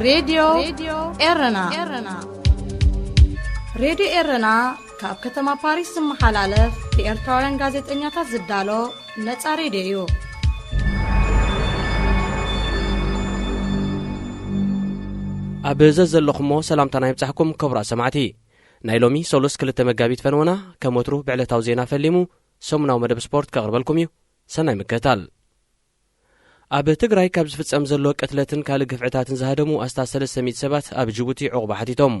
ሬድዮ ኤረና። ሬድዮ ኤረና ካብ ከተማ ፓሪስ ዝመሓላለፍ ብኤርትራውያን ጋዜጠኛታት ዝዳሎ ነጻ ሬድዮ እዩ። ኣብ ዘዘለኹሞ ሰላምታና ይብጻሕኩም ክቡራት ሰማዕቲ። ናይ ሎሚ ሰሉስ ክልተ መጋቢት ፈንወና ከም ወትሩ ብዕለታዊ ዜና ፈሊሙ ሰሙናዊ መደብ ስፖርት ከቕርበልኩም እዩ። ሰናይ ምክትታል። ኣብ ትግራይ ካብ ዝፍጸም ዘሎ ቅትለትን ካልእ ግፍዕታትን ዝሃደሙ ኣስታት ሰለስተ ሚእቲ ሰባት ኣብ ጅቡቲ ዑቕባ ሓቲቶም።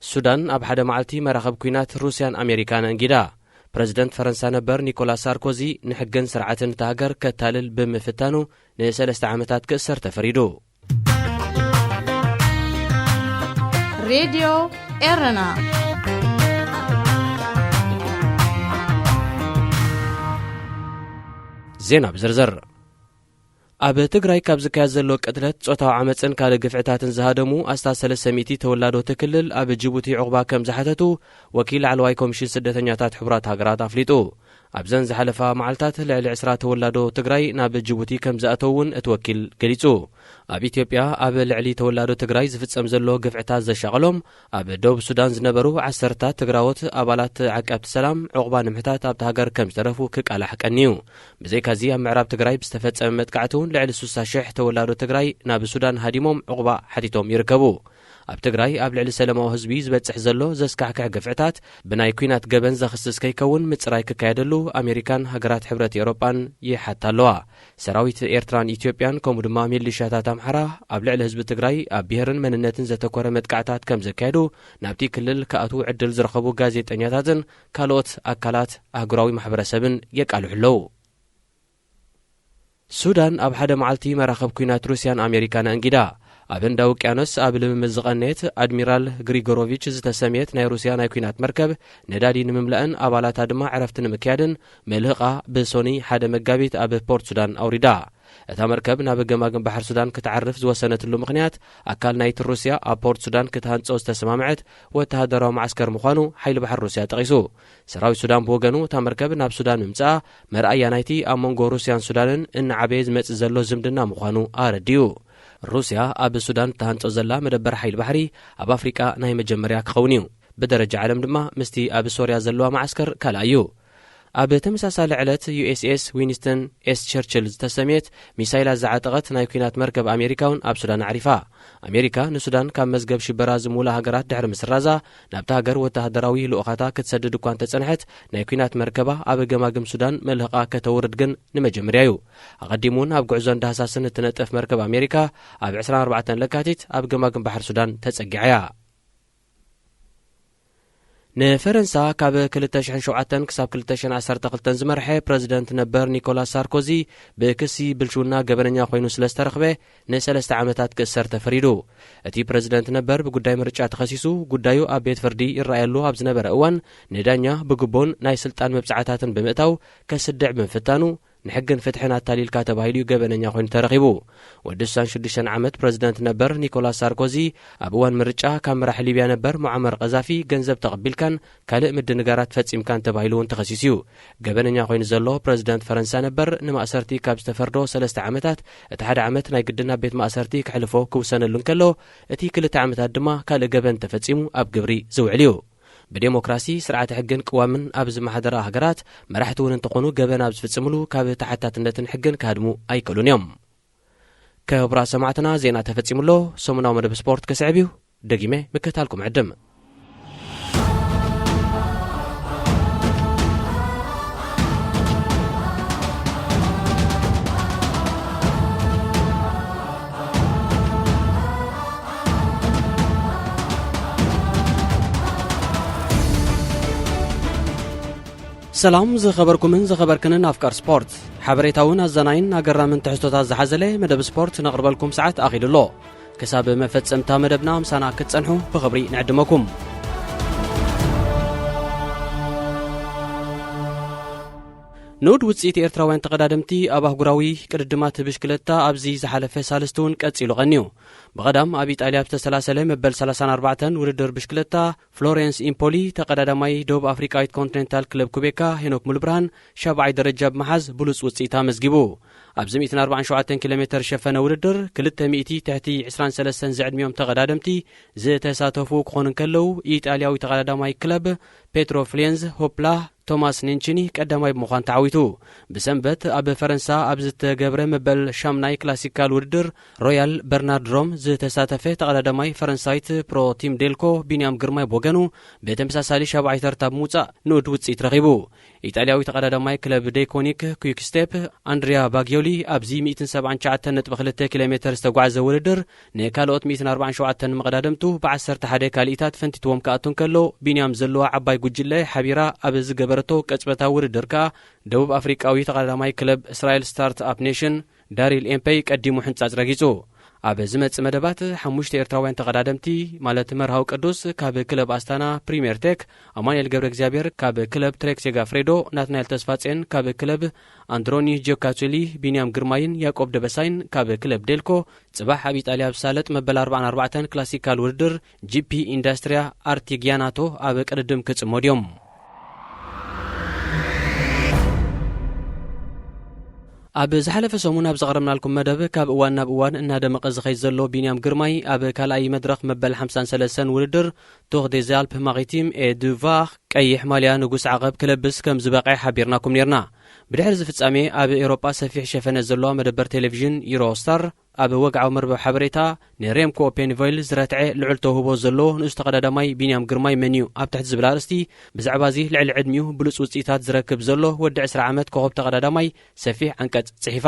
ሱዳን ኣብ ሓደ መዓልቲ መራኸብ ኲናት ሩስያን ኣሜሪካን ኣንጊዳ። ፕረዚደንት ፈረንሳ ነበር ኒኮላስ ሳርኮዚ ንሕግን ስርዓትን እታ ሃገር ከታልል ብምፍታኑ ንሰለስተ ዓመታት ክእሰር ተፈሪዱ። ሬድዮ ኤረና። ዜና ብዝርዝር። ኣብ ትግራይ ካብ ዝካየድ ዘሎ ቅትለት፣ ጾታዊ ዓመጽን ካልእ ግፍዕታትን ዝሃደሙ ኣስታት ሰለስተ ሚእቲ ተወላዶቲ ክልል ኣብ ጅቡቲ ዑቕባ ከም ዝሓተቱ ወኪል ላዕለዋይ ኮሚሽን ስደተኛታት ሕቡራት ሃገራት ኣፍሊጡ። ኣብዘን ዝሓለፋ መዓልታት ልዕሊ ዕስራ ተወላዶ ትግራይ ናብ ጅቡቲ ከም ዝኣተው እውን እቲ ወኪል ገሊጹ። ኣብ ኢትዮጵያ ኣብ ልዕሊ ተወላዶ ትግራይ ዝፍጸም ዘሎ ግፍዕታት ዘሻቐሎም፣ ኣብ ደቡብ ሱዳን ዝነበሩ ዓሰርታት ትግራዎት ኣባላት ዓቀብቲ ሰላም ዑቕባ ንምሕታት ኣብቲ ሃገር ከም ዝተረፉ ክቃላሕ ቀንዩ። ብዘይካዚ ኣብ ምዕራብ ትግራይ ብዝተፈጸመ መጥቃዕቲ እውን ልዕሊ ስሳ ሽሕ ተወላዶ ትግራይ ናብ ሱዳን ሃዲሞም ዑቕባ ሓቲቶም ይርከቡ። ኣብ ትግራይ ኣብ ልዕሊ ሰላማዊ ህዝቢ ዝበጽሕ ዘሎ ዘስካሕክሕ ግፍዕታት ብናይ ኲናት ገበን ዘኽስስ ከይከውን ምጽራይ ክካየደሉ ኣሜሪካን ሃገራት ሕብረት ኤውሮጳን ይሓታ ኣለዋ። ሰራዊት ኤርትራን ኢትዮጵያን ከምኡ ድማ ሚሊሻታት ኣምሓራ ኣብ ልዕሊ ህዝቢ ትግራይ ኣብ ብሄርን መንነትን ዘተኮረ መጥቃዕታት ከም ዘካየዱ ናብቲ ክልል ክኣትዉ ዕድል ዝረኸቡ ጋዜጠኛታትን ካልኦት ኣካላት ኣህጉራዊ ማሕበረሰብን የቃልሑ ኣለዉ። ሱዳን ኣብ ሓደ መዓልቲ መራኸብ ኲናት ሩስያን ኣሜሪካን ኣንጊዳ። ኣብ ህንዳዊ ውቅያኖስ ኣብ ልምምድ ዝቐነየት ኣድሚራል ግሪጎሮቪች ዝተሰምየት ናይ ሩስያ ናይ ኲናት መርከብ ነዳዲ ንምምላእን ኣባላታ ድማ ዕረፍቲ ንምክያድን መልህቓ ብሶኒ ሓደ መጋቢት ኣብ ፖርት ሱዳን ኣውሪዳ። እታ መርከብ ናብ ገማግም ባሕሪ ሱዳን ክትዓርፍ ዝወሰነትሉ ምኽንያት ኣካል ናይቲ ሩስያ ኣብ ፖርት ሱዳን ክትሃንጾ ዝተሰማምዐት ወተሃደራዊ መዓስከር ምዃኑ ሓይሊ ባሕሪ ሩስያ ጠቒሱ። ሰራዊት ሱዳን ብወገኑ እታ መርከብ ናብ ሱዳን ምምጽኣ መርኣያ ናይቲ ኣብ መንጎ ሩስያን ሱዳንን እናዓበየ ዝመጽእ ዘሎ ዝምድና ምዃኑ ኣረዲኡ። ሩስያ ኣብ ሱዳን እትሃንጾ ዘላ መደበር ሓይሊ ባሕሪ ኣብ ኣፍሪቃ ናይ መጀመርያ ክኸውን እዩ። ብደረጃ ዓለም ድማ ምስቲ ኣብ ሶርያ ዘለዋ መዓስከር ካልኣይ እዩ። ኣብ ተመሳሳሊ ዕለት ዩ ኤስ ኤስ ዊንስተን ኤስ ቸርችል ዝተሰምየት ሚሳይላት ዝዓጠቐት ናይ ኲናት መርከብ ኣሜሪካ እውን ኣብ ሱዳን ኣዕሪፋ። ኣሜሪካ ንሱዳን ካብ መዝገብ ሽበራ ዝምውላ ሃገራት ድሕሪ ምስራዛ፣ ናብታ ሃገር ወተሃደራዊ ልኡኻታ ክትሰድድ እኳ እንተጸንሐት፣ ናይ ኲናት መርከባ ኣብ ገማግም ሱዳን መልህቓ ከተውርድ ግን ንመጀመርያ እዩ። ኣቐዲሙ እውን ኣብ ጉዕዞን ዳህሳስን እትነጥፍ መርከብ ኣሜሪካ ኣብ ዕስራን ኣርባዕተን ለካቲት ኣብ ገማግም ባሕሪ ሱዳን ተጸጊዓ እያ። ንፈረንሳ ካብ ክልተ ሽሕን ሸውዓተን ክሳብ ክልተ ሽሕን ዓሰርተ ክልተን ዝመርሐ ፕረዚደንት ነበር ኒኮላስ ሳርኮዚ ብክሲ ብልሽውና ገበነኛ ኮይኑ ስለ ዝተረኽበ ንሰለስተ ዓመታት ክእሰር ተፈሪዱ። እቲ ፕረዚደንት ነበር ብጉዳይ ምርጫ ተኸሲሱ ጉዳዩ ኣብ ቤት ፍርዲ ይረኣየሉ ኣብ ዝነበረ እዋን ንዳኛ ብግቦን ናይ ስልጣን መብጽዓታትን ብምእታው ከስድዕ ብምፍታኑ ንሕግን ፍትሕን ኣታሊልካ ተባሂሉ እዩ ገበነኛ ኮይኑ ተረኺቡ። ወዲ ስሳን ሽዱሽተን ዓመት ፕረዚደንት ነበር ኒኮላስ ሳርኮዚ ኣብ እዋን ምርጫ ካብ መራሒ ሊብያ ነበር ሙዓመር ቀዛፊ ገንዘብ ተቐቢልካን ካልእ ምድንጋራት ፈጺምካን ተባሂሉ እውን ተኸሲሱ እዩ። ገበነኛ ኮይኑ ዘሎ ፕረዚደንት ፈረንሳ ነበር ንማእሰርቲ ካብ ዝተፈርዶ ሰለስተ ዓመታት እቲ ሓደ ዓመት ናይ ግድን ኣብ ቤት ማእሰርቲ ክሕልፎ ክውሰነሉ እንከሎ እቲ ክልተ ዓመታት ድማ ካልእ ገበን ተፈጺሙ ኣብ ግብሪ ዝውዕል እዩ። ብዴሞክራሲ ስርዓተ ሕግን ቅዋምን ኣብ ዝመሓደራ ሃገራት መራሕቲ እውን እንተኾኑ ገበን ኣብ ዝፍጽምሉ ካብ ተሓታትነትን ሕግን ክሃድሙ ኣይክእሉን እዮም። ክቡራት ሰማዕትና ዜና ተፈጺሙ ኣሎ። ሰሙናዊ መደብ ስፖርት ክስዕብ እዩ። ደጊመ ምክትታልኩም ዕድም። ሰላም ዝኸበርኩምን ዝኸበርክንን ኣፍቃር ስፖርት፣ ሓበሬታውን ኣዛናይን ኣገራምን ትሕዝቶታት ዝሓዘለ መደብ ስፖርት ነቕርበልኩም ሰዓት ኣኺሉ ኣሎ። ክሳብ መፈጸምታ መደብና ምሳና ክትጸንሑ ብኽብሪ ንዕድመኩም። ንኡድ ውጽኢት ኤርትራውያን ተቐዳደምቲ ኣብ ኣህጉራዊ ቅድድማት ብሽክለታ ኣብዚ ዝሓለፈ ሳልስቲ እውን ቀጺሉ ቀንዩ። ብቐዳም ኣብ ኢጣልያ ኣብ ዝተሰላሰለ መበል ሰላሳን ኣርባዕተን ውድድር ብሽክለታ ፍሎሬንስ ኢምፖሊ ተቐዳዳማይ ደቡብ ኣፍሪቃዊት ኮንቲኔንታል ክለብ ኩቤካ ሄኖክ ሙሉብርሃን ሻብዓይ ደረጃ ብምሓዝ ብሉጽ ውጽኢት ኣመዝጊቡ። ኣብዚ ሚእትን ኣርባዓን ሸውዓተን ኪሎ ሜተር ሸፈነ ውድድር ክልተ ሚእቲ ትሕቲ ዕስራን ሰለስተን ዝዕድሚኦም ተቐዳደምቲ ዝተሳተፉ ክኾኑ እንከለዉ፣ ኢጣልያዊ ተቐዳዳማይ ክለብ ፔትሮ ፍሌንዝ ሆፕላ ቶማስ ኔንቺኒ ቀዳማይ ብምዃን ተዓዊቱ። ብሰንበት ኣብ ፈረንሳ ኣብ ዝተገብረ መበል ሻምናይ ክላሲካል ውድድር ሮያል በርናርድ ሮም ዝተሳተፈ ተቐዳዳማይ ፈረንሳይት ፕሮ ቲም ዴልኮ ቢንያም ግርማይ ብወገኑ ብተመሳሳሊ ሻብዓይ ተርታ ብምውጻእ ንኡድ ውጽኢት ረኺቡ። ኢጣልያዊ ተቐዳዳማይ ክለብ ዴኮኒክ ኩይክ ስቴፕ ኣንድሪያ ባጊዮሊ ኣብዚ ሚእትን ሰብዓን ትሽዓተን ነጥቢ ክልተ ኪሎ ሜተር ዝተጓዕዘ ውድድር ንካልኦት ሚእትን ኣርባዓን ሸውዓተን መቐዳደምቱ ብዓሰርተ ሓደ ካልኢታት ፈንቲትዎም ክኣቱ እንከሎ፣ ቢንያም ዘለዋ ዓባይ ጉጅለ ሓቢራ ኣብ ዝገበረቶ ቅጽበታዊ ውድድር ከኣ ደቡብ ኣፍሪቃዊ ተቐዳዳማይ ክለብ እስራኤል ስታርት ኣፕ ኔሽን ዳሪል ኤምፔይ ቀዲሙ ሕንጻጽ ረጊጹ። ኣብ ዝመጽእ መደባት ሓሙሽተ ኤርትራውያን ተቐዳደምቲ ማለት መርሃው ቅዱስ ካብ ክለብ ኣስታና ፕሪምየር ቴክ፣ ኣማኑኤል ገብረ እግዚኣብሔር ካብ ክለብ ትሬክ ሴጋፍሬዶ፣ ናትናኤል ተስፋጼን ካብ ክለብ ኣንድሮኒ ጂዮካቹሊ፣ ቢንያም ግርማይን ያቆብ ደበሳይን ካብ ክለብ ዴልኮ ጽባሕ ኣብ ኢጣልያ ኣብ ዝሳለጥ መበል ኣርባዓን ኣርባዕተን ክላሲካል ውድድር ጂፒ ኢንዳስትሪያ ኣርቲጊያናቶ ኣብ ቅድድም ክጽመዱ እዮም። ኣብ ዝሓለፈ ሰሙን ኣብ ዘቕረብናልኩም መደብ ካብ እዋን ናብ እዋን እናደመቐ ዝኸይድ ዘሎ ቢንያም ግርማይ ኣብ ካልኣይ መድረኽ መበል ሓምሳን ሰለስተን ውድድር ቱር ዴዝ ኣልፕ ማሪቲም ኤ ዱቫር ቀይሕ ማልያ ንጉስ ዓቐብ ክለብስ ከም ዝበቕዐ ሓቢርናኩም ኔርና። ብድሕሪ እዚ ፍጻሜ ኣብ ኤውሮጳ ሰፊሕ ሸፈነ ዘለዋ መደበር ቴሌቪዥን ዩሮስታር ኣብ ወግዓዊ መርበብ ሓበሬታ ንሬምኮ ፔንቮይል ዝረትዐ ልዑል ተውህቦ ዘለዎ ንኡስ ተቐዳዳማይ ቢንያም ግርማይ መን እዩ ኣብ ትሕቲ ዝብል ኣርእስቲ ብዛዕባ እዚ ልዕሊ ዕድሚኡ ብሉጽ ውጽኢታት ዝረክብ ዘሎ ወዲ ዕስራ ዓመት ኮኸብ ተቐዳዳማይ ሰፊሕ ዓንቀጽ ጽሒፋ።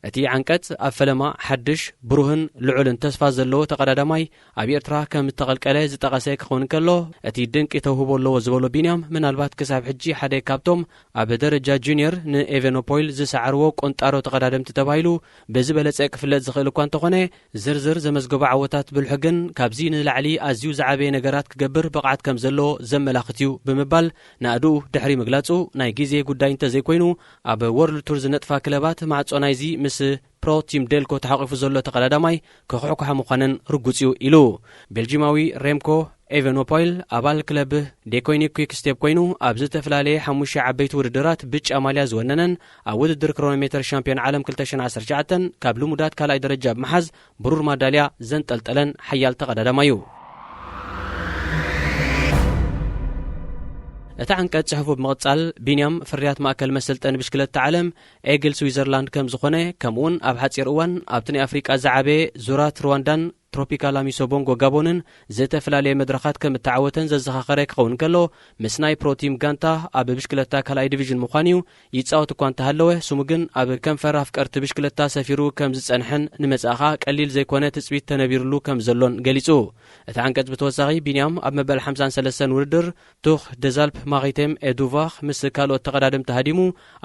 እቲ ዓንቀጽ ኣብ ፈለማ ሓድሽ፣ ብሩህን ልዑልን ተስፋ ዘለዎ ተቐዳዳማይ ኣብ ኤርትራ ከም እተቐልቀለ ዝጠቐሰ ክኸውን ከሎ፣ እቲ ድንቂ ተውህቦ ኣለዎ ዝበሎ ቢንያም ምናልባት ክሳብ ሕጂ ሓደ ካብቶም ኣብ ደረጃ ጁኒየር ንኤቨኖፖይል ዝሰዓርዎ ቆንጣሮ ተቐዳደምቲ ተባሂሉ ብዝበለጸ ክፍለጥ ዝኽእል እኳ እንተኾነ፣ ዝርዝር ዘመዝገቦ ዓወታት ብልሑ ግን ካብዚ ንላዕሊ ኣዝዩ ዝዓበየ ነገራት ክገብር ብቕዓት ከም ዘለዎ ዘመላኽት እዩ ብምባል፣ ናእድኡ ድሕሪ ምግላጹ፣ ናይ ግዜ ጉዳይ እንተዘይኮይኑ፣ ኣብ ወርልድ ቱር ዝነጥፋ ክለባት ማዕጾ ናይዚ ምስ ፕሮ ቲም ዴልኮ ተሓቂፉ ዘሎ ተቐዳዳማይ ክኹሕኩሓ ምዃነን ርጉጽ እዩ ኢሉ። ቤልጂማዊ ሬምኮ ኤቨኖፖይል ኣባል ክለብ ዴኮይኒ ኩክ ስቴፕ ኮይኑ፣ ኣብ ዝተፈላለየ ሓሙሽተ ዓበይቲ ውድድራት ብጫ ማልያ ዝወነነን ኣብ ውድድር ክሮኖሜተር ሻምፒዮን ዓለም ክልተ ሽሕን ዓሰርተ ትሽዓተን ካብ ልሙዳት ካልኣይ ደረጃ ብምሓዝ ብሩር ማዳልያ ዘንጠልጠለን ሓያል ተቐዳዳማይ እዩ። እቲ ዓንቀጽ ጽሑፉ ብምቕጻል፣ ቢንያም ፍርያት ማእከል መሰልጠኒ ብሽክለታ ዓለም ኤግል ስዊዘርላንድ ከም ዝኾነ፣ ከምኡውን ኣብ ሓጺር እዋን ኣብቲ ናይ ኣፍሪቃ ዝዓበየ ዙራት ሩዋንዳን ትሮፒካል ኣሚሶ ቦንጎ ጋቦንን ዝተፈላለየ መድረኻት ከም እተዓወተን ዘዘኻኸረ ክኸውን ከሎ፣ ምስ ናይ ፕሮቲም ጋንታ ኣብ ብሽክለታ ካልኣይ ዲቪዥን ምዃን እዩ ይጻወት እኳ እንተሃለወ፣ ስሙ ግን ኣብ ከንፈር ኣፍቀርቲ ብሽክለታ ሰፊሩ ከም ዝጸንሐን ንመጻኢ ኸኣ ቀሊል ዘይኮነ ትጽቢት ተነቢርሉ ከም ዘሎን ገሊጹ። እቲ ዓንቀጽ ብተወሳኺ፣ ቢንያም ኣብ መበል ሓምሳን ሰለስተን ውድድር ቱር ደዛልፕ ማሪቴም ኤዱቫር ምስ ካልኦት ተቐዳደምቲ ሃዲሙ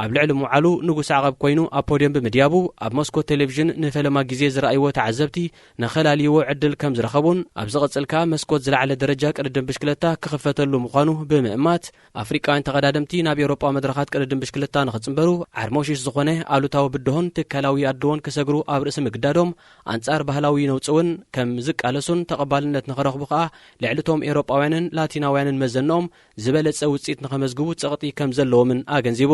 ኣብ ልዕሊ ምውዓሉ ንጉስ ዓቐብ ኮይኑ ኣብ ፖድየም ብምድያቡ፣ ኣብ መስኮት ቴሌቪዥን ንፈለማ ግዜ ዝረኣይዎ ተዓዘብቲ ንኸላልይዎ ዕድል ከም ዝረኸቡን፣ ኣብ ዝቕጽል ከኣ መስኮት ዝለዓለ ደረጃ ቅድድም ብሽክለታ ክኽፈተሉ ምዃኑ ብምእማት፣ ኣፍሪቃውያን ተቐዳደምቲ ናብ ኤውሮጳዊ መድረኻት ቅድድም ብሽክለታ ንኽጽንበሩ ዓርሞሽሽ ዝኾነ ኣሉታዊ ብድሆን ትካላዊ ኣድልዎን ክሰግሩ ኣብ ርእሲ ምግዳዶም፣ ኣንጻር ባህላዊ ነውጺ እውን ከም ዝቃለሱን ተቐባልነት ንኽረኽቡ ከኣ ልዕሊ እቶም ኤውሮጳውያንን ላቲናውያንን መዘንኦም ዝበለጸ ውጽኢት ንኸመዝግቡ ጸቕጢ ከም ዘለዎምን ኣገንዚቡ።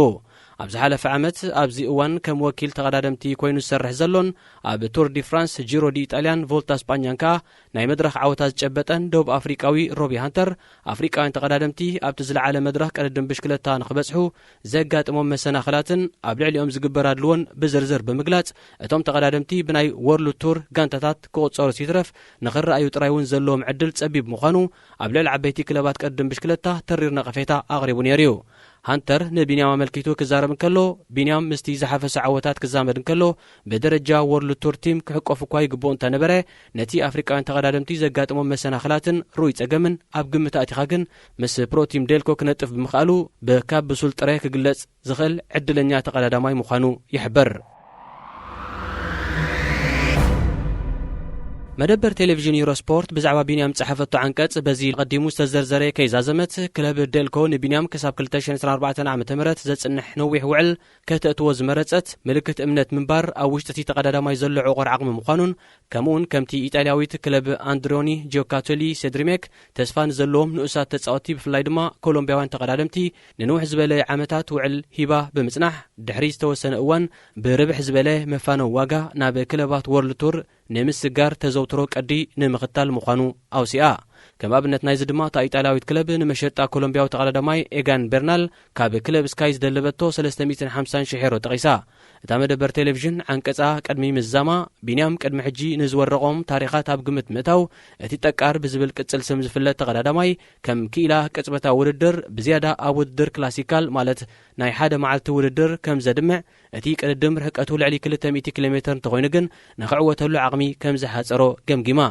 ኣብ ዝሓለፈ ዓመት ኣብዚ እዋን ከም ወኪል ተቐዳደምቲ ኮይኑ ዝሰርሕ ዘሎን ኣብ ቱር ዲ ፍራንስ፣ ጂሮ ዲ ኢጣልያን ቮልታ ስጳኛን ከኣ ናይ መድረኽ ዓወታት ዝጨበጠን ደቡብ ኣፍሪቃዊ ሮቢ ሃንተር፣ ኣፍሪቃውያን ተቐዳደምቲ ኣብቲ ዝለዓለ መድረኽ ቅድድም ብሽክለታ ንኽበጽሑ ዘጋጥሞም መሰናኽላትን ኣብ ልዕሊኦም ዝግበር ኣድልዎን ብዝርዝር ብምግላጽ፣ እቶም ተቐዳደምቲ ብናይ ወርልድ ቱር ጋንታታት ክቑጸሩስ ይትረፍ ንኽረኣዩ ጥራይ እውን ዘለዎም ዕድል ጸቢብ ምዃኑ ኣብ ልዕሊ ዓበይቲ ክለባት ቅድድም ብሽክለታ ተሪር ነቐፌታ ኣቕሪቡ ነይሩ እዩ። ሃንተር ንቢንያም ኣመልኪቱ ክዛረብ እንከሎ፣ ቢንያም ምስቲ ዝሓፈሰ ዓወታት ክዛመድ እንከሎ፣ ብደረጃ ወርልድ ቱር ቲም ክሕቆፍ እኳ ይግብኦ እንተነበረ፣ ነቲ ኣፍሪቃውያን ተቐዳደምቲ ዘጋጥሞም መሰናኽላትን ርኡይ ጸገምን ኣብ ግምት ኣእቲኻ ግን፣ ምስ ፕሮቲም ዴልኮ ክነጥፍ ብምኽኣሉ፣ ብካብ ብሱል ጥረ ክግለጽ ዝኽእል ዕድለኛ ተቐዳዳማይ ምዃኑ ይሕበር። መደበር ቴሌቪዥን ዩሮስፖርት ብዛዕባ ቢንያም ዝጸሓፈቶ ዓንቀጽ፣ በዚ ቀዲሙ ዝተዘርዘረ ከይዛዘመት፣ ክለብ ደልኮ ንቢንያም ክሳብ ክልተ ሽሕን ዕስራን ኣርባዕተን ዓመተ ምህረት ዘጽንሕ ነዊሕ ውዕል ከተእትዎ ዝመረጸት፣ ምልክት እምነት ምንባር ኣብ ውሽጢ እቲ ተቐዳዳማይ ዘሎ ዕቑር ዓቕሚ ምዃኑን፣ ከምኡውን ከምቲ ኢጣልያዊት ክለብ ኣንድሮኒ ጂዮካቶሊ ሴድሪሜክ ተስፋ ንዘለዎም ንኡሳት ተጻወትቲ፣ ብፍላይ ድማ ኮሎምብያውያን ተቐዳደምቲ፣ ንንውሕ ዝበለ ዓመታት ውዕል ሂባ ብምጽናሕ፣ ድሕሪ ዝተወሰነ እዋን ብርብሕ ዝበለ መፋነዊ ዋጋ ናብ ክለባት ወርልድ ቱር ንምስግጋር ተዘውትሮ ቅዲ ንምኽታል ምዃኑ ኣውሲኣ። ከም ኣብነት ናይዚ ድማ፣ እታ ኢጣልያዊት ክለብ ንመሸጣ ኮሎምብያዊ ተቐዳዳማይ ኤጋን ቤርናል ካብ ክለብ ስካይ ዝደለበቶ ሰለስተ ሚእትን ሓምሳን ሽሕ ዩሮ ጠቒሳ። እታ መደበር ቴሌቪዥን ዓንቀጻ ቅድሚ ምዝዛማ፣ ቢንያም ቅድሚ ሕጂ ንዝወረቖም ታሪኻት ኣብ ግምት ምእታው፣ እቲ ጠቃር ብዝብል ቅጽል ስም ዝፍለጥ ተቐዳዳማይ ከም ክኢላ ቅጽበታዊ ውድድር ብዝያዳ ኣብ ውድድር ክላሲካል፣ ማለት ናይ ሓደ መዓልቲ ውድድር ከም ዘድምዕ፣ እቲ ቅድድም ርሕቀቱ ልዕሊ ክልተ ሚእቲ ኪሎ ሜትር እንተኾይኑ ግን፣ ንኽዕወተሉ ዓቕሚ ከም ዝሓጸሮ ገምጊማ።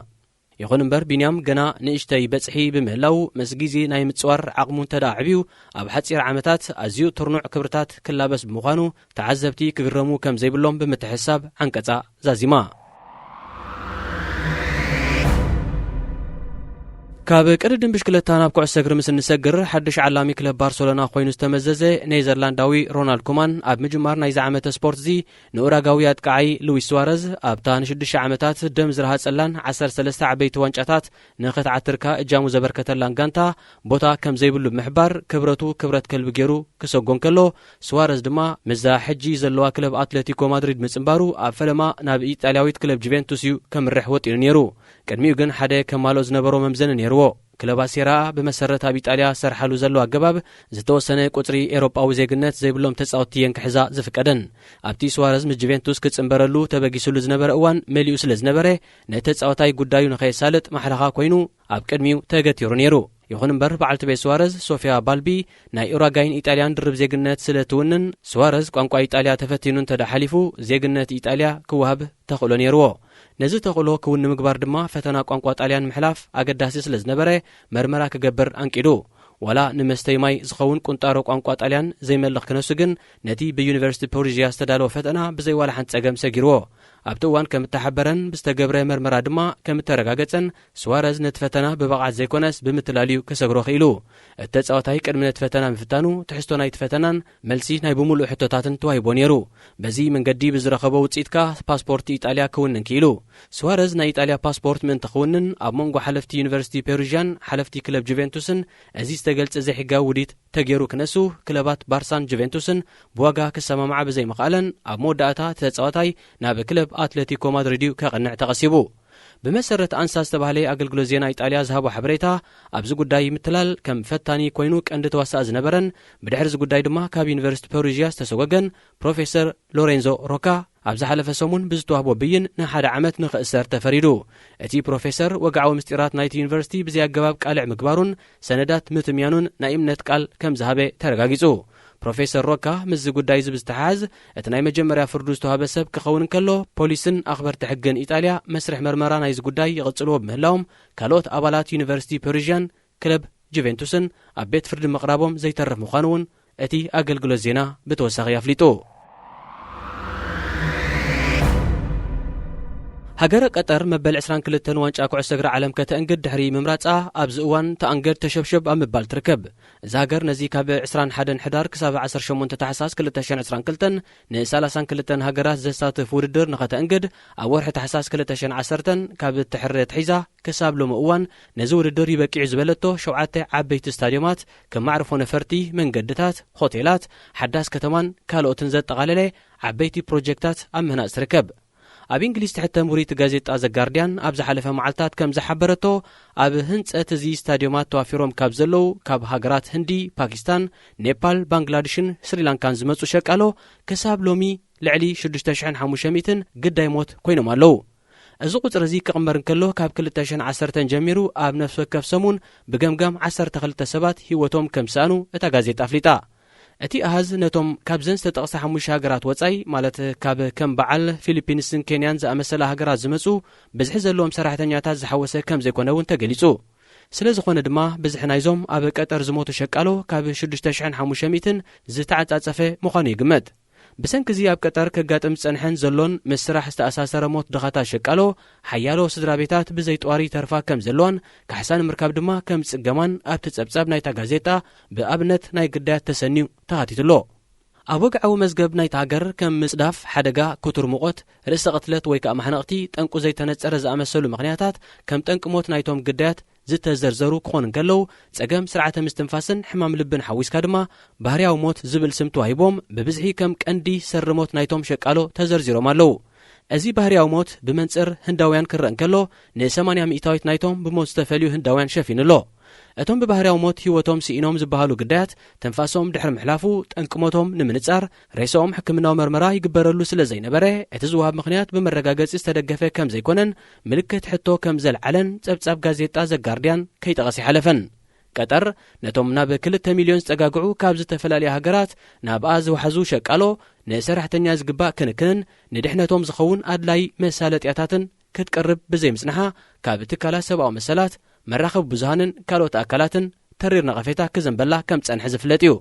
ይኹን እምበር፣ ቢንያም ገና ንእሽተይ በጽሒ ብምህላው፣ ምስ ግዜ ናይ ምጽዋር ዓቕሙ እንተ ደኣ ኣዕብዩ፣ ኣብ ሓጺር ዓመታት ኣዝዩ ትርኑዕ ክብርታት ክላበስ ብምዃኑ፣ ተዓዘብቲ ክግረሙ ከም ዘይብሎም ብምትሕስሳብ ዓንቀጻ ዛዚማ። ካብ ቅድድም ብሽክለታ ናብ ኩዕሶ እግሪ ምስ እንሰግር፣ ሓድሽ ዓላሚ ክለብ ባርሰሎና ኮይኑ ዝተመዘዘ ኔዘርላንዳዊ ሮናልድ ኩማን፣ ኣብ ምጅማር ናይዚ ዓመተ ስፖርት እዚ ንኡራጋዊ ኣጥቃዓይ ሉዊስ ሱዋረዝ፣ ኣብታ ንሽዱሽተ ዓመታት ደም ዝረሃጸላን ዓሰርተ ሰለስተ ዓበይቲ ዋንጫታት ንኽትዓትር ከኣ እጃሙ ዘበርከተላን ጋንታ፣ ቦታ ከም ዘይብሉ ብምሕባር፣ ክብረቱ ክብረት ከልቢ ገይሩ ክሰጎ እንከሎ፣ ሱዋረዝ ድማ ምስዛ ሕጂ ዘለዋ ክለብ ኣትለቲኮ ማድሪድ ምጽንባሩ፣ ኣብ ፈለማ ናብ ኢጣልያዊት ክለብ ጁቬንቱስ እዩ ከምርሕ ወጢኑ ነይሩ። ቅድሚኡ ግን ሓደ ከማልኦ ዝነበሮ መምዘኒ ነይርዎ። ክለባት ሴራ ብመሰረት ኣብ ኢጣልያ ዝሰርሓሉ ዘሎ ኣገባብ፣ ዝተወሰነ ቁጽሪ ኤውሮጳዊ ዜግነት ዘይብሎም ተጻወትቲ እየን ክሕዛ ዝፍቀደን። ኣብቲ ሱዋረዝ ምስ ጁቬንቱስ ክጽንበረሉ ተበጊስሉ ዝነበረ እዋን መሊኡ ስለ ዝነበረ፣ ነቲ ተጻዋታይ ጉዳዩ ንኸየሳልጥ ማሕለኻ ኮይኑ ኣብ ቅድሚኡ ተገቲሩ ነይሩ። ይኹን እምበር፣ በዓልቲ ቤት ሱዋረዝ፣ ሶፊያ ባልቢ፣ ናይ ኡራጋይን ኢጣልያን ድርብ ዜግነት ስለ ትውንን፣ ሱዋረዝ ቋንቋ ኢጣልያ ተፈቲኑ እንተ ደኣ ሓሊፉ፣ ዜግነት ኢጣልያ ክወሃብ ተኽእሎ ነይርዎ። ነዚ ተኽእሎ ክውን ንምግባር ድማ፣ ፈተና ቋንቋ ጣልያን ምሕላፍ ኣገዳሲ ስለ ዝነበረ፣ መርመራ ክገብር ኣንቂዱ። ዋላ ንመስተይ ማይ ዝኸውን ቁንጣሮ ቋንቋ ጣልያን ዘይመልኽ ክነሱ ግን፣ ነቲ ብዩኒቨርሲቲ ፐሩዥያ ዝተዳለወ ፈተና ብዘይ ዋላ ሓንቲ ጸገም ሰጊርዎ። ኣብቲ እዋን ከም እተሓበረን ብዝተገብረ መርመራ ድማ ከም እተረጋገጸን፣ ሱዋረዝ ነቲ ፈተና ብብቕዓት ዘይኮነስ ብምትላል እዩ ክሰግሮ ክኢሉ። እቲ ተጻዋታይ ቅድሚ ነቲ ፈተና ምፍታኑ፣ ትሕዝቶ ናይቲ ፈተናን መልሲ ናይ ብምሉእ ሕቶታትን ተዋሂቦ ነይሩ። በዚ መንገዲ ብዝረኸቦ ውጽኢት ከኣ ፓስፖርት ኢጣልያ ክውንን ክኢሉ። ሱዋረዝ ናይ ኢጣልያ ፓስፖርት ምእንቲ ክውንን፣ ኣብ መንጎ ሓለፍቲ ዩኒቨርሲቲ ፔሩዥያን ሓለፍቲ ክለብ ጁቬንቱስን እዚ ዝተገልጸ ዘይሕጋዊ ውዲት ተገይሩ ክነሱ፣ ክለባት ባርሳን ጁቬንቱስን ብዋጋ ክሰማምዓ ብዘይምኽኣለን፣ ኣብ መወዳእታ እቲ ተጻዋታይ ናብ ክለብ ኣትለቲኮ ማድሪድ እዩ ከቕንዕ ተቐሲቡ። ብመሰረት ኣንሳ ዝተባህለ ኣገልግሎት ዜና ኢጣልያ ዝሃቦ ሓበሬታ፣ ኣብዚ ጉዳይ ምትላል ከም ፈታኒ ኮይኑ ቀንዲ ተዋሳእ ዝነበረን፣ ብድሕሪ እዚ ጉዳይ ድማ ካብ ዩኒቨርሲቲ ፐሩዥያ ዝተሰጎገን ፕሮፌሰር ሎሬንዞ ሮካ፣ ኣብ ዝሓለፈ ሰሙን ብዝተዋህቦ ብይን ንሓደ ዓመት ንኽእሰር ተፈሪዱ። እቲ ፕሮፌሰር፣ ወግዓዊ ምስጢራት ናይቲ ዩኒቨርሲቲ ብዘይ ኣገባብ ቃልዕ ምግባሩን ሰነዳት ምትምያኑን ናይ እምነት ቃል ከም ዝሃበ ተረጋጊጹ። ፕሮፌሰር ሮካ፣ ምስዚ ጉዳይ እዚ ብዝተሓሓዝ፣ እቲ ናይ መጀመርያ ፍርዱ ዝተዋህበ ሰብ ክኸውን እንከሎ፣ ፖሊስን ኣኽበርቲ ሕግን ኢጣልያ መስርሕ መርመራ ናይዚ ጉዳይ ይቕጽልዎ ብምህላዎም፣ ካልኦት ኣባላት ዩኒቨርሲቲ ፐሩዥያን ክለብ ጁቬንቱስን ኣብ ቤት ፍርዲ ምቕራቦም ዘይተርፍ ምዃኑ እውን እቲ ኣገልግሎት ዜና ብተወሳኺ ኣፍሊጡ። ሃገረ ቀጠር መበል ዕስራን ክልተን ዋንጫ ኩዕሶ እግሪ ዓለም ከተእንግድ ድሕሪ ምምራጻ፣ ኣብዚ እዋን ተኣንገድ ተሸብሸብ ኣብ ምባል ትርከብ። እዛ ሃገር ነዚ ካብ ዕስራን ሓደን ሕዳር ክሳብ ዓሰርተ ሸሞንተ ታሕሳስ ክልተ ሽሕን ዕስራን ክልተን ንሰላሳን ክልተን ሃገራት ዘሳትፍ ውድድር ንኸተእንግድ፣ ኣብ ወርሒ ታሕሳስ ክልተ ሽሕን ዓሰርተን ካብ እትሕረ ኣትሒዛ ክሳብ ሎሚ እዋን ነዚ ውድድር ይበቂዑ ዝበለቶ ሸውዓተ ዓበይቲ ስታድዮማት፣ ከም ማዕርፎ ነፈርቲ፣ መንገድታት፣ ሆቴላት፣ ሓዳስ ከተማን ካልኦትን ዘጠቓለለ ዓበይቲ ፕሮጀክታት ኣብ ምህናጽ ትርከብ። ኣብ እንግሊዝ ትሕተም ውሪት ጋዜጣ ዘ ጋርድያን ኣብ ዝሓለፈ መዓልታት ከም ዝሓበረቶ፣ ኣብ ህንጸት እዚ ስታድዮማት ተዋፊሮም ካብ ዘለዉ ካብ ሃገራት ህንዲ፣ ፓኪስታን፣ ኔፓል፣ ባንግላድሽን ስሪላንካን ዝመጹ ሸቃሎ ክሳብ ሎሚ ልዕሊ ሽዱሽተ ሽሕን ሓሙሽተ ሚእትን ግዳይ ሞት ኮይኖም ኣለዉ። እዚ ቁጽሪ እዚ ክቕመር እንከሎ፣ ካብ ክልተ ሽሕን ዓሰርተን ጀሚሩ ኣብ ነፍሲ ወከፍ ሰሙን ብገምጋም ዓሰርተ ክልተ ሰባት ህይወቶም ከም ዝሰኣኑ እታ ጋዜጣ ኣፍሊጣ። እቲ ኣሃዝ ነቶም ካብዘን ዝተጠቕሳ ሓሙሽተ ሃገራት ወጻኢ፣ ማለት ካብ ከም በዓል ፊሊፒንስን ኬንያን ዝኣመሰላ ሃገራት ዝመጹ ብዝሒ ዘለዎም ሰራሕተኛታት ዝሓወሰ ከም ዘይኮነ እውን ተገሊጹ። ስለ ዝኾነ ድማ፣ ብዝሒ ናይዞም ኣብ ቀጠር ዝሞቱ ሸቃሎ ካብ ሽዱሽተ ሽሕን ሓሙሽተ ሚእትን ዝተዓጻጸፈ ምዃኑ ይግመት። ብሰንኪ እዚ ኣብ ቀጠር ከጋጥም ዝጸንሐን ዘሎን ምስ ስራሕ ዝተኣሳሰረ ሞት ድኻታት ሸቃሎ፣ ሓያሎ ስድራ ቤታት ብዘይ ጧሪ ይተርፋ ከም ዘለዋን ካሕሳ ንምርካብ ድማ ከም ዝጽገማን ኣብቲ ጸብጻብ ናይታ ጋዜጣ ብኣብነት ናይ ግዳያት ተሰንዩ ተኻቲቱ ኣሎ። ኣብ ወግዓዊ መዝገብ ናይታ ሃገር ከም ምጽዳፍ፣ ሓደጋ፣ ክቱር ሙቐት፣ ርእሰ ቅትለት ወይ ከኣ ማሕነቕቲ ጠንቁ ዘይተነጸረ ዝኣመሰሉ ምኽንያታት ከም ጠንቂ ሞት ናይቶም ግዳያት ዝተዘርዘሩ ክኾኑ እንከለዉ፣ ጸገም ስርዓተ ምስትንፋስን ሕማም ልብን ሓዊስካ ድማ ባህርያዊ ሞት ዝብል ስም ተዋሂቦም ብብዝሒ ከም ቀንዲ ሰሪ ሞት ናይቶም ሸቃሎ ተዘርዚሮም ኣለዉ። እዚ ባህርያዊ ሞት ብመንጽር ህንዳውያን ክረአ እንከሎ፣ ን80% ናይቶም ብሞት ዝተፈልዩ ህንዳውያን ሸፊኑ ኣሎ። እቶም ብባህርያዊ ሞት ህይወቶም ስኢኖም ዝበሃሉ ግዳያት፣ ትንፋሶም ድሕሪ ምሕላፉ ጠንቂ ሞቶም ንምንጻር ሬሳኦም ሕክምናዊ መርመራ ይግበረሉ ስለ ዘይነበረ፣ እቲ ዝወሃብ ምኽንያት ብመረጋገጺ ዝተደገፈ ከም ዘይኮነን ምልክት ሕቶ ከም ዘልዓለን ጸብጻብ ጋዜጣ ዘጋርድያን ከይጠቐስ ይሓለፈን። ቀጠር ነቶም ናብ ክልተ ሚልዮን ዝጸጋግዑ ካብ ዝተፈላለያ ሃገራት ናብኣ ዝወሓዙ ሸቃሎ ንሰራሕተኛ ዝግባእ ክንክንን ንድሕነቶም ዝኸውን ኣድላይ መሳለጥያታትን ክትቀርብ ብዘይምጽንሓ፣ ካብ ትካላት ሰብኣዊ መሰላት፣ መራኸቢ ብዙሃንን ካልኦት ኣካላትን ተሪር ነቐፌታ ክዘንበላ ከም ጸንሐ ዝፍለጥ እዩ።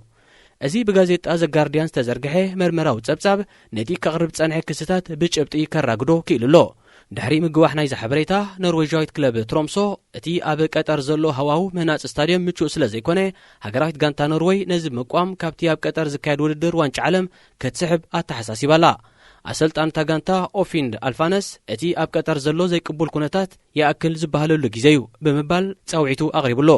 እዚ ብጋዜጣ ዘጋርድያን ዝተዘርግሐ መርመራዊ ጸብጻብ ነቲ ከቕርብ ጸንሐ ክስታት ብጭብጢ ከራግዶ ክኢሉ ኣሎ። ድሕሪ ምግዋሕ ናይዚ ሓበሬታ፣ ኖርዌጃዊት ክለብ ትሮምሶ፣ እቲ ኣብ ቀጠር ዘሎ ሃዋሁ ምህናጽ ስታድየም ምቹእ ስለ ዘይኮነ፣ ሃገራዊት ጋንታ ኖርወይ ነዚ ብምቋም ካብቲ ኣብ ቀጠር ዝካየድ ውድድር ዋንጫ ዓለም ክትስሕብ ኣተሓሳሲባላ። ኣሰልጣን እታ ጋንታ ኦፊንድ ኣልፋነስ፣ እቲ ኣብ ቀጠር ዘሎ ዘይቅቡል ኩነታት ይኣክል ዝበሃለሉ ግዜ እዩ ብምባል ጻውዒቱ ኣቕሪቡሎ።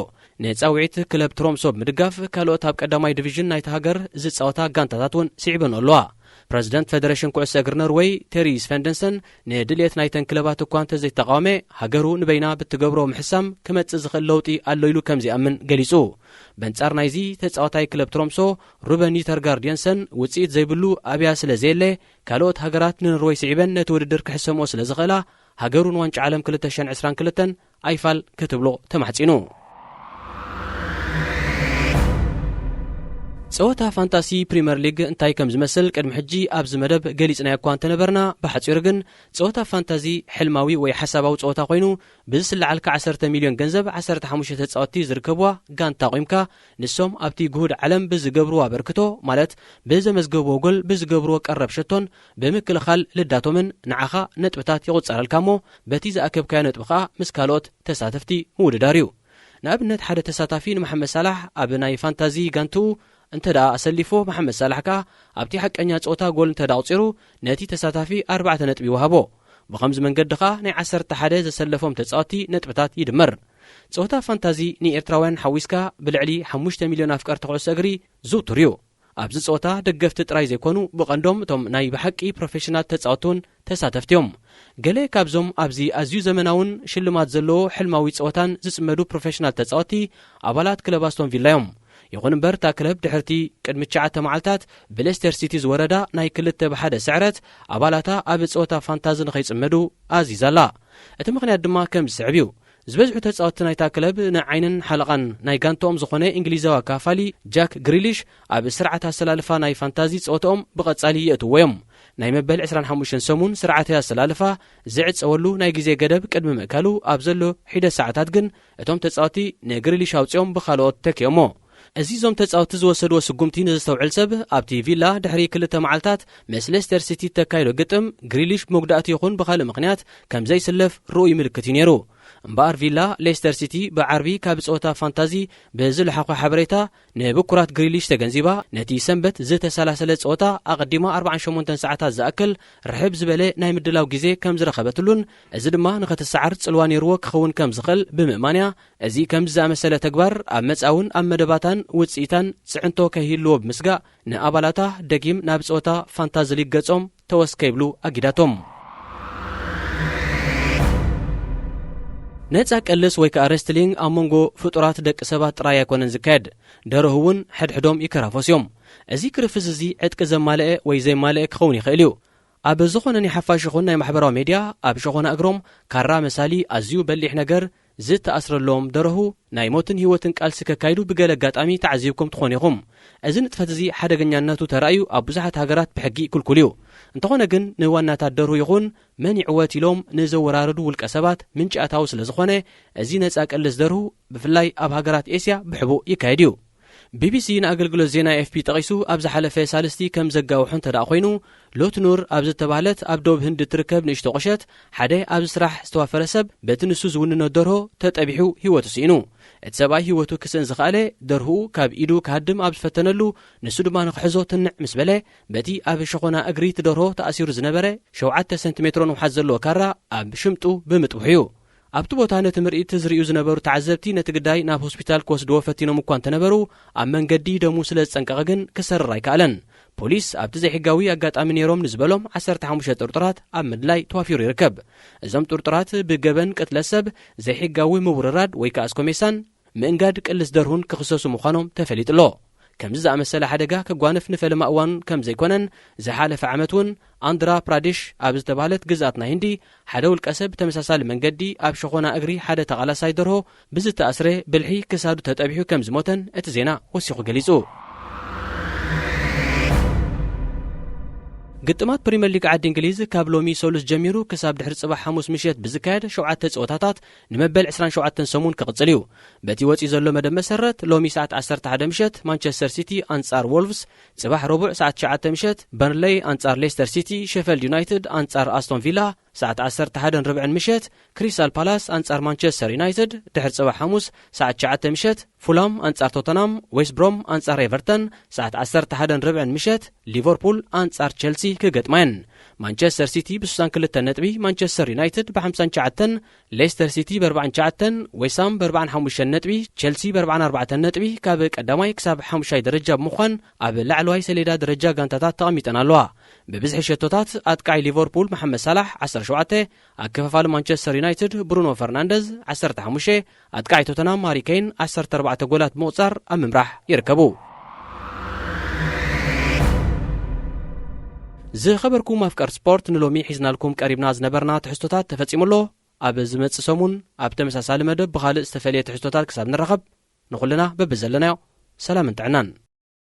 ንጻውዒት ክለብ ትሮምሶ ብምድጋፍ ካልኦት ኣብ ቀዳማይ ዲቪዥን ናይታ ሃገር ዝጻወታ ጋንታታት እውን ስዒበን ኣለዋ። ፕረዚደንት ፌደሬሽን ኩዕሶ እግሪ ኖርወይ ቴሪ ስቨንደንሰን ንድልየት ናይተን ክለባት እኳ እንተዘይተቃወመ፣ ሃገሩ ንበይና ብትገብሮ ምሕሳም ክመጽእ ዝኽእል ለውጢ ኣሎ ኢሉ ከም ዘይኣምን ገሊጹ። በንጻር ናይዚ፣ ተጻዋታይ ክለብ ትሮምሶ ሩበን ዩተርጋርድ የንሰን ውጽኢት ዘይብሉ ኣብያ ስለ ዘየለ፣ ካልኦት ሃገራት ንኖርወይ ስዒበን ነቲ ውድድር ክሕሰምኦ ስለ ዝኽእላ፣ ሃገሩ ንዋንጫ ዓለም ክልተ ሽሕን ዕስራን ክልተን ኣይፋል ክትብሎ ተማሕጺኑ። ጸወታ ፋንታሲ ፕሪምየር ሊግ እንታይ ከም ዝመስል ቅድሚ ሕጂ ኣብዚ መደብ ገሊጽናዮ እኳ እንተነበርና፣ ብሓጺሩ ግን ጸወታ ፋንታዚ ሕልማዊ ወይ ሓሳባዊ ጸወታ ኮይኑ፣ ብዝስለዓልካ ዓሰርተ ሚልዮን ገንዘብ ዓሰርተ ሓሙሽተ ተጻወትቲ ዝርከብዋ ጋንታ ኣቑምካ፣ ንሶም ኣብቲ ግሁድ ዓለም ብዝገብርዎ ኣበርክቶ፣ ማለት ብዘመዝገብዎ ጎል ብዝገብርዎ ቀረብ ሸቶን ብምክልኻል ልዳቶምን ንዓኻ ነጥብታት ይቑጸረልካ እሞ፣ በቲ ዝኣከብካዮ ነጥቢ ከኣ ምስ ካልኦት ተሳተፍቲ ምውድዳር እዩ። ንኣብነት፣ ሓደ ተሳታፊ ንመሓመድ ሳላሕ ኣብ ናይ ፋንታዚ ጋንትኡ እንተ ደኣ ኣሰሊፎ፣ መሓመድ ሳላሕ ከኣ ኣብቲ ሓቀኛ ጸወታ ጎል እንተ ደኣ ኣቑጺሩ፣ ነቲ ተሳታፊ ኣርባዕተ ነጥቢ ይወሃቦ። ብኸምዚ መንገዲ ከኣ ናይ ዓሰርተ ሓደ ዘሰለፎም ተጻወትቲ ነጥብታት ይድመር። ጸወታ ፋንታዚ ንኤርትራውያን ሓዊስካ ብልዕሊ ሓሙሽተ ሚልዮን ኣፍቀርቲ ኩዕሶ እግሪ ዝውቱር እዩ። ኣብዚ ጸወታ ደገፍቲ ጥራይ ዘይኮኑ፣ ብቐንዶም እቶም ናይ ብሓቂ ፕሮፌሽናል ተጻወትቲ እውን ተሳተፍቲ እዮም። ገለ ካብዞም ኣብዚ ኣዝዩ ዘመናውን ሽልማት ዘለዎ ሕልማዊ ጸወታን ዝጽመዱ ፕሮፌሽናል ተጻወትቲ ኣባላት ክለብ ኣስቶን ቪላ እዮም። ይኹን እምበር፣ እታ ክለብ ድሕርቲ ቅድሚ ትሽዓተ መዓልታት ብሌስተር ሲቲ ዝወረዳ ናይ ክልተ ብሓደ ስዕረት፣ ኣባላታ ኣብ ጸወታ ፋንታዚ ንኸይጽመዱ ኣዚዛ ኣላ። እቲ ምኽንያት ድማ ከም ዝስዕብ እዩ። ዝበዝሑ ተጻወትቲ ናይታ ክለብ ንዓይንን ሓለቓን ናይ ጋንታኦም ዝኾነ እንግሊዛዊ ኣካፋሊ ጃክ ግሪሊሽ ኣብ ስርዓት ኣሰላልፋ ናይ ፋንታዚ ጸወታኦም ብቐጻሊ የእትዎ እዮም። ናይ መበል ዕስራን ሓሙሽተን ሰሙን ስርዓተ ኣሰላልፋ ዝዕጸወሉ ናይ ግዜ ገደብ ቅድሚ ምእካሉ ኣብ ዘሎ ሒደት ሰዓታት ግን እቶም ተጻወትቲ ንግሪሊሽ ኣውጺኦም ብኻልኦት ተኪኦሞ። እዚ እዞም ተጻወትቲ ዝወሰድዎ ስጉምቲ ንዘስተውዕል ሰብ፣ ኣብቲ ቪላ ድሕሪ ክልተ መዓልታት ምስ ሌስተር ሲቲ እተካይዶ ግጥም፣ ግሪሊሽ ብመጉዳእቲ ይኹን ብኻልእ ምኽንያት ከም ዘይስለፍ ርኡይ ምልክት እዩ ነይሩ። እምበኣር ቪላ፣ ሌስተር ሲቲ ብዓርቢ ካብ ጸወታ ፋንታዚ ብዝለሓኾ ሓበሬታ፣ ንብኩራት ግሪሊሽ ተገንዚባ፣ ነቲ ሰንበት ዝተሰላሰለ ጸወታ ኣቐዲማ ኣርባዓን ሸሞንተን ሰዓታት ዝኣክል ርሕብ ዝበለ ናይ ምድላው ግዜ ከም ዝረኸበትሉን፣ እዚ ድማ ንኸትሰዓር ጽልዋ ነይርዎ ክኸውን ከም ዝኽእል ብምእማን እያ። እዚ ከምዚ ዝኣመሰለ ተግባር ኣብ መጻእውን ኣብ መደባታን ውጽኢታን ጽዕንቶ ከይህልዎ ብምስጋእ፣ ንኣባላታ ደጊም ናብ ጸወታ ፋንታዚ ሊግ ገጾም ተወስ ከይብሉ ኣጊዳቶም። ነጻ ቀልስ ወይ ከኣ ሬስትሊንግ ኣብ መንጎ ፍጡራት ደቂ ሰባት ጥራይ ኣይኮነን ዝካየድ። ደርሁ እውን ሕድሕዶም ይከራፈሱ እዮም። እዚ ክርፍስ እዚ ዕጥቂ ዘማልአ ወይ ዘይማልአ ክኸውን ይኽእል እዩ። ኣብ ዝኾነ ናይ ሓፋሽ ይኹን ናይ ማሕበራዊ ሜድያ ኣብ ሸኾና እግሮም ካራ መሳሊ ኣዝዩ በሊሕ ነገር ዝተኣስረሎም ደርሁ፣ ናይ ሞትን ህይወትን ቃልሲ ከካይዱ ብገለ ኣጋጣሚ ተዓዚብኩም ትኾኑ ኢኹም። እዚ ንጥፈት እዚ ሓደገኛነቱ ተራእዩ ኣብ ብዙሓት ሃገራት ብሕጊ ክልኩል እዩ። እንተኾነ ግን ንዋናታት ደርሁ ይኹን መን ይዕወት ኢሎም ንዘወራርዱ ውልቀ ሰባት ምንጪ ኣታዊ ስለ ዝኾነ፣ እዚ ነጻ ቅልስ ደርሁ ብፍላይ ኣብ ሃገራት ኤስያ ብሕቡእ ይካየድ እዩ። ቢቢሲ ንኣገልግሎት ዜና ኤፍፒ ጠቒሱ፣ ኣብ ዝሓለፈ ሳልስቲ ከም ዘጋውሖ እንተ ደኣ ኮይኑ፣ ሎትኑር ኣብ ዝተባህለት ኣብ ደቡብ ህንዲ እትርከብ ንእሽቶ ቁሸት፣ ሓደ ኣብዚ ስራሕ ዝተዋፈረ ሰብ በቲ ንሱ ዝውንኖ ደርሆ ተጠቢሑ ህይወቱ ስኢኑ። እቲ ሰብኣይ ህይወቱ ክስእን ዝኸኣለ፣ ደርሁኡ ካብ ኢዱ ክሃድም ኣብ ዝፈተነሉ፣ ንሱ ድማ ንክሕዞ ትንዕ ምስ በለ፣ በቲ ኣብ ሸኾና እግሪ እቲ ደርሆ ተኣሲሩ ዝነበረ ሸውዓተ ሰንቲሜትሮ ንውሓት ዘለዎ ካራ ኣብ ሽምጡ ብምጥብሑ እዩ። ኣብቲ ቦታ ነቲ ምርኢት ዝርእዩ ዝነበሩ ተዓዘብቲ ነቲ ግዳይ ናብ ሆስፒታል ክወስድዎ ፈቲኖም እኳ እንተነበሩ፣ ኣብ መንገዲ ደሙ ስለ ዝጸንቀቐ ግን ክሰርር ኣይከኣለን። ፖሊስ ኣብቲ ዘይሕጋዊ ኣጋጣሚ ነይሮም ንዝበሎም ዓሰርተ ሓሙሽተ ጥርጡራት ኣብ ምድላይ ተዋፊሩ ይርከብ። እዞም ጥርጡራት ብገበን ቅትለት ሰብ፣ ዘይሕጋዊ ምውርራድ ወይ ከኣ ስኮሜሳን ምእንጋድ ቅልስ ደርሁን ክኽሰሱ ምዃኖም ተፈሊጡ ኣሎ። ከምዚ ዝኣመሰለ ሓደጋ ክጓነፍ ንፈለማ እዋን ከም ዘይኮነን፣ ዝሓለፈ ዓመት እውን ኣንድራ ፕራዴሽ ኣብ ዝተባህለት ግዝኣት ናይ ህንዲ፣ ሓደ ውልቀ ሰብ ብተመሳሳሊ መንገዲ ኣብ ሸኾና እግሪ ሓደ ተቓላሳይ ደርሆ ብዝተኣስረ ብልሒ ክሳዱ ተጠቢሑ ከም ዝሞተን እቲ ዜና ወሲኹ ገሊጹ። ግጥማት ፕሪምየር ሊግ ዓዲ እንግሊዝ ካብ ሎሚ ሰሉስ ጀሚሩ ክሳብ ድሕሪ ጽባሕ ሓሙስ ምሸት ብዝካየድ ሸውዓተ ጸወታታት ንመበል ዕስራን ሸውዓተን ሰሙን ክቕጽል እዩ። በቲ ወጺኡ ዘሎ መደብ መሰረት፣ ሎሚ ሰዓት ዓሰርተ ሓደ ምሸት ማንቸስተር ሲቲ ኣንጻር ዎልቭስ፣ ጽባሕ ረቡዕ ሰዓት ትሽዓተ ምሸት በርንሌይ ኣንጻር ሌስተር ሲቲ፣ ሼፈልድ ዩናይትድ ኣንጻር ኣስቶን ቪላ፣ ሰዓት ዓሰርተ ሓደን ርብዕን ምሸት ክሪስታል ፓላስ ኣንጻር ማንቸስተር ዩናይትድ፣ ድሕሪ ጽባሕ ሓሙስ ሰዓት ትሽዓተ ምሸት ፉላም ኣንጻር ቶተናም፣ ዌስት ብሮም ኣንጻር ኤቨርተን፣ ሰዓት ዓሰርተ ሓደን ርብዕን ምሸት ሊቨርፑል ኣንጻር ቸልሲ ክገጥማ እየን። ማንቸስተር ሲቲ ብ ስሳን ክልተ ነጥቢ፣ ማንቸስተር ዩናይትድ ብ ሓምሳን ትሽዓተን፣ ሌስተር ሲቲ ብ ኣርባዓን ትሽዓተን፣ ዌስት ሃም ብ ኣርባዓን ሓሙሽተን ነጥቢ፣ ቸልሲ ብ ኣርባዓን ኣርባዕተን ነጥቢ ካብ ቀዳማይ ክሳብ ሓሙሻይ ደረጃ ብምዃን ኣብ ላዕለዋይ ሰሌዳ ደረጃ ጋንታታት ተቐሚጠን ኣለዋ። ብብዝሒ ሸቶታት ኣጥቃዒ ሊቨርፑል መሓመድ ሳላሕ ዓሰርተ ሸውዓተ፣ ኣከፋፋሊ ማንቸስተር ዩናይትድ ብሩኖ ፈርናንደዝ ዓሰርተ ሓሙሽተ፣ ኣጥቃዒ ቶተናም ሃሪ ኬን ዓሰርተ ኣርባዕተ ጎላት ብምቑጻር ኣብ ምምራሕ ይርከቡ። ዝኸበርኩም ኣፍቀርቲ ስፖርት፣ ንሎሚ ሒዝናልኩም ቀሪብና ዝነበርና ትሕዝቶታት ተፈጺሙ ኣሎ። ኣብ ዝመጽእ ሰሙን ኣብ ተመሳሳሊ መደብ ብኻልእ ዝተፈልየ ትሕዝቶታት ክሳብ ንራኸብ፣ ንኹልና በብዘለናዮ ሰላምን ጥዕናን።